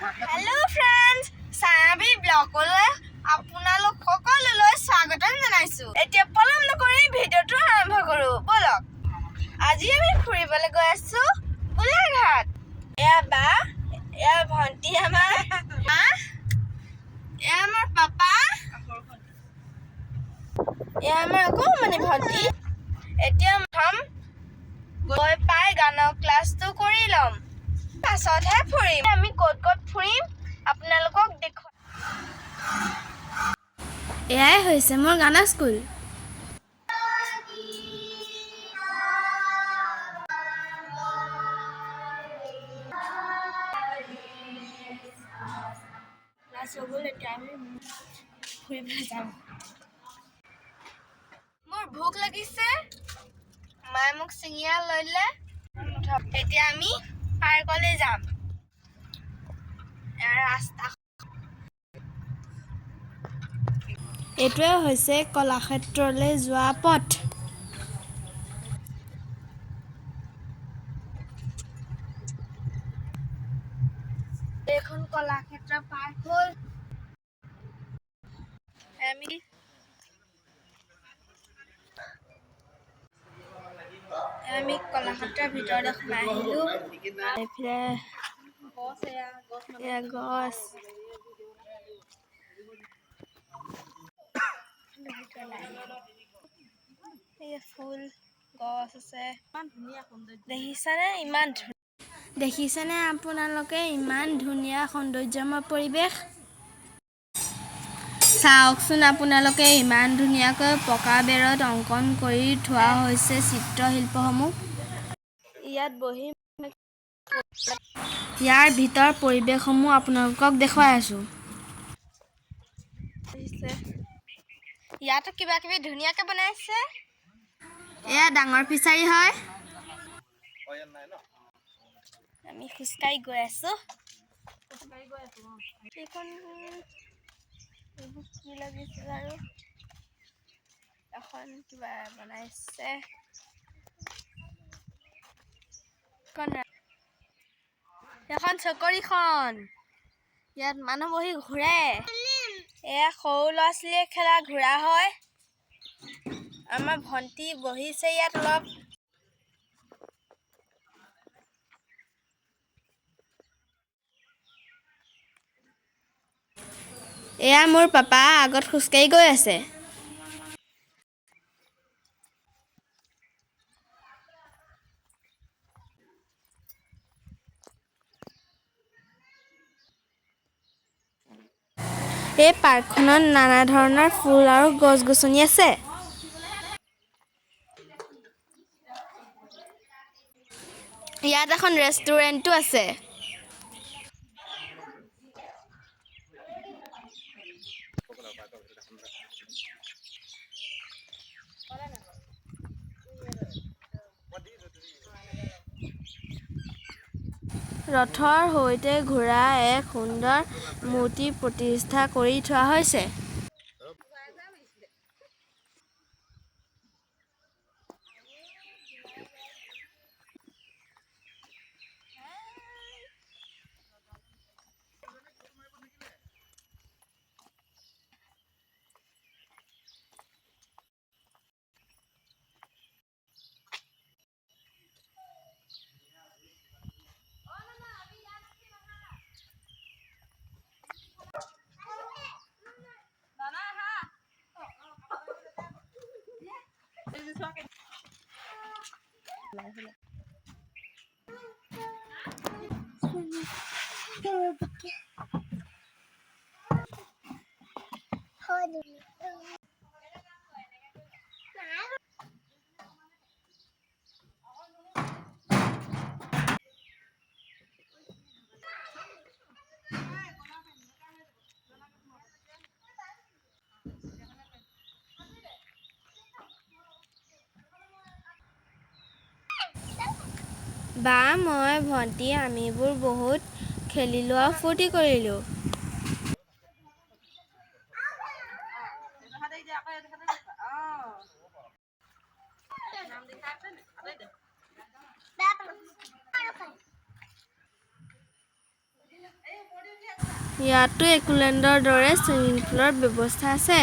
Hello' friends, চায়াবি ব্লগলৈ আপোনালোক সকলোলৈ স্বাগতম জনাইছোঁ। এতিয়া পলম নকৰি ভিডিঅ'টো আৰম্ভ কৰোঁ ব'লক। আজি আমি ফুৰিবলৈ গৈ আছোঁ গোলাঘাট। এয়া বা, এয়া ভণ্টি, আমাৰ মা, এয়া আমাৰ পাপা, এয়া আমাৰ অকণমানি ভণ্টি। এতিয়া প্ৰথম গৈ পাই গানৰ ক্লাছটো কৰি ল'ম, পাছতহে ফুৰিম। আমি ক'ত ক'ত ফুৰিম আপোনালোকক দেখুৱাম। এয়াই হৈছে মোৰ গানা স্কুল। ক্লাছ হৈ গ'ল, এতিয়া আমি ফুৰিবলৈ যাম। মোৰ ভোক লাগিছে, মায়ে মোক চিঙিয়া লৈ দিলে। এতিয়া আমি পাৰ্কলৈ যাম। এয়া ৰাস্তা। এইটোৱে হৈছে কলাক্ষেত্ৰলৈ যোৱা পথ। এইখন কলাক্ষেত্ৰ পাৰ্ক হ'ল। আমি আমি কলাক্ষেত্ৰৰ ভিতৰলৈ সোমাই আহিলো। এইফালে এয়া গছ। এই ফুল গছ আছে, দেখিছানে? ইমান ধুনীয়া। দেখিছেনে আপোনালোকে ইমান ধুনীয়া সৌন্দৰ্যময় পৰিৱেশ? চাওকচোন আপোনালোকে, ইমান ধুনীয়াকৈ পকা বেৰত অংকন কৰি থোৱা হৈছে চিত্ৰশিল্পসমূহ। ইয়াত বহি ইয়াৰ ভিতৰ পৰিৱেশসমূহ আপোনালোকক দেখুৱাই আছোঁ। আহিছে। ইয়াতো কিবা কিবি ধুনীয়াকে বনাইছে। এয়া ডাঙৰ ফিচাৰী হয়। আমি খোজকাঢ়ি গৈ আছো। এইখন এইবোৰ কি লাগিছে আৰু এখন কিবা বনাইছে। এখন চকৰিখন, ইয়াত মানুহ বহি ঘূৰে। এয়া সৰু ল'ৰা ছোৱালীয়ে খেলা ঘোঁৰা হয়। আমাৰ ভণ্টি বহিছে ইয়াত অলপ। এয়া মোৰ পাপা আগত খোজকাঢ়ি গৈ আছে। এই পাৰ্কখনত নানা ধৰণৰ ফুল আৰু গছ গছনি আছে। ইয়াত এখন ৰেষ্টুৰেণ্টো আছে। ৰথৰ সৈতে ঘোঁৰা এক সুন্দৰ মূৰ্তি প্ৰতিষ্ঠা কৰি থোৱা হৈছে। বা, মই, ভণ্টি আমিবোৰ বহুত খেলিলোঁ আৰু ফূৰ্তি কৰিলোঁ। ইয়াতো একোলেণ্ডৰ দৰে চুইমিং পুলৰ ব্যৱস্থা আছে।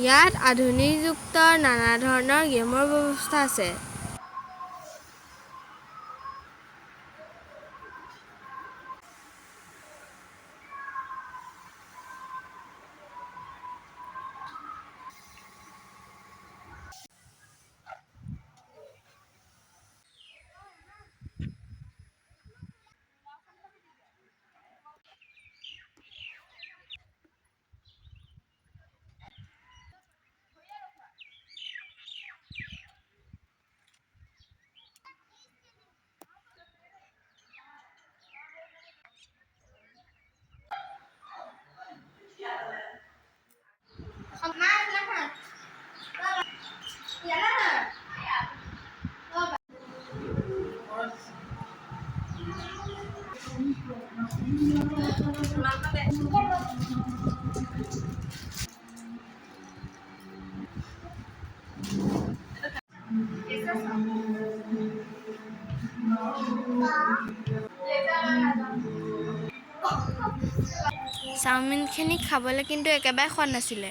ইয়াত আধুনিকযুক্ত নানা ধৰণৰ গেমৰ ব্যৱস্থা আছে। চাওমিনখিনি খাবলৈ কিন্তু একেবাৰে সোৱাদ নাছিলে।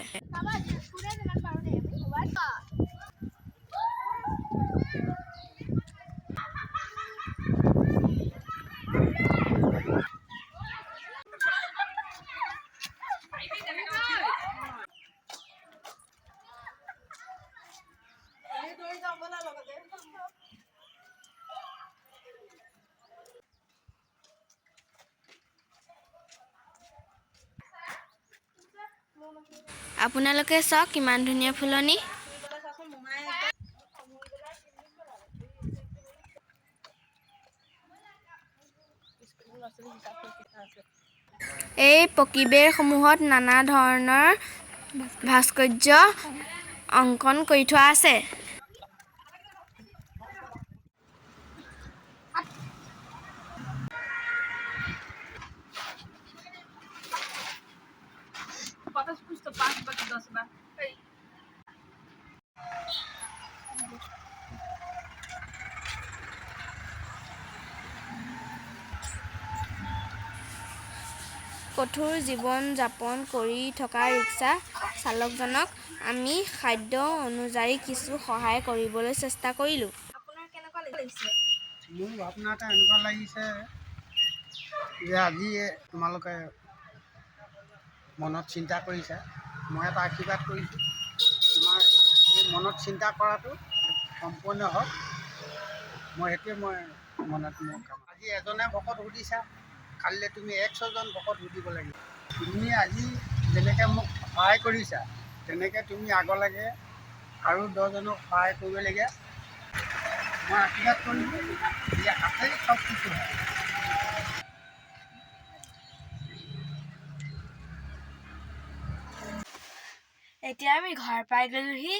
আপোনালোকে চাওক কিমান ধুনীয়া ফুলনি। এই পকীবেৰসমূহত নানা ধৰণৰ ভাস্কৰ্য অংকন কৰি থোৱা আছে। কঠোৰ জীৱন যাপন কৰি থকা ৰিক্সা চালকজনক আমি সাধ্য অনুযায়ী কিছু সহায় কৰিবলৈ চেষ্টা কৰিলোঁ। আপোনাৰ কেনেকুৱা লাগিছে? মোৰ ভাৱনা এটা এনেকুৱা লাগিছে যে আজি তোমালোকে মনত চিন্তা কৰিছা, মই এটা আশীৰ্বাদ কৰিছোঁ, তোমাৰ এই মনত চিন্তা কৰাটো সম্পূৰ্ণ হওক। মই সেইটোৱে মই মনত মোৰ কাম। আজি এজনে ভকত সুধিছা, কালিলৈ তুমি 100জন ভকত সুধিব লাগিব। তুমি আজি যেনেকৈ মোক সহায় কৰিছা, তেনেকৈ তুমি আগলৈকে আৰু 10জনক সহায় কৰিব লাগে। মই আশীৰ্বাদ কৰিছোঁ যে হাতেই চব কিছু হয়। এতিয়া আমি ঘৰ পাই গ'লোহি।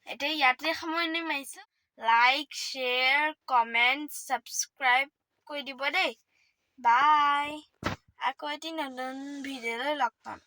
এতিয়া ইয়াতে সামৰণি মাৰিছোঁ। লাইক, শ্বেয়াৰ, কমেণ্ট, ছাবস্ক্ৰাইব কৰি দিব দেই। বাই। আকৌ এটি নতুন ভিডিঅ'লৈ লগ পাম।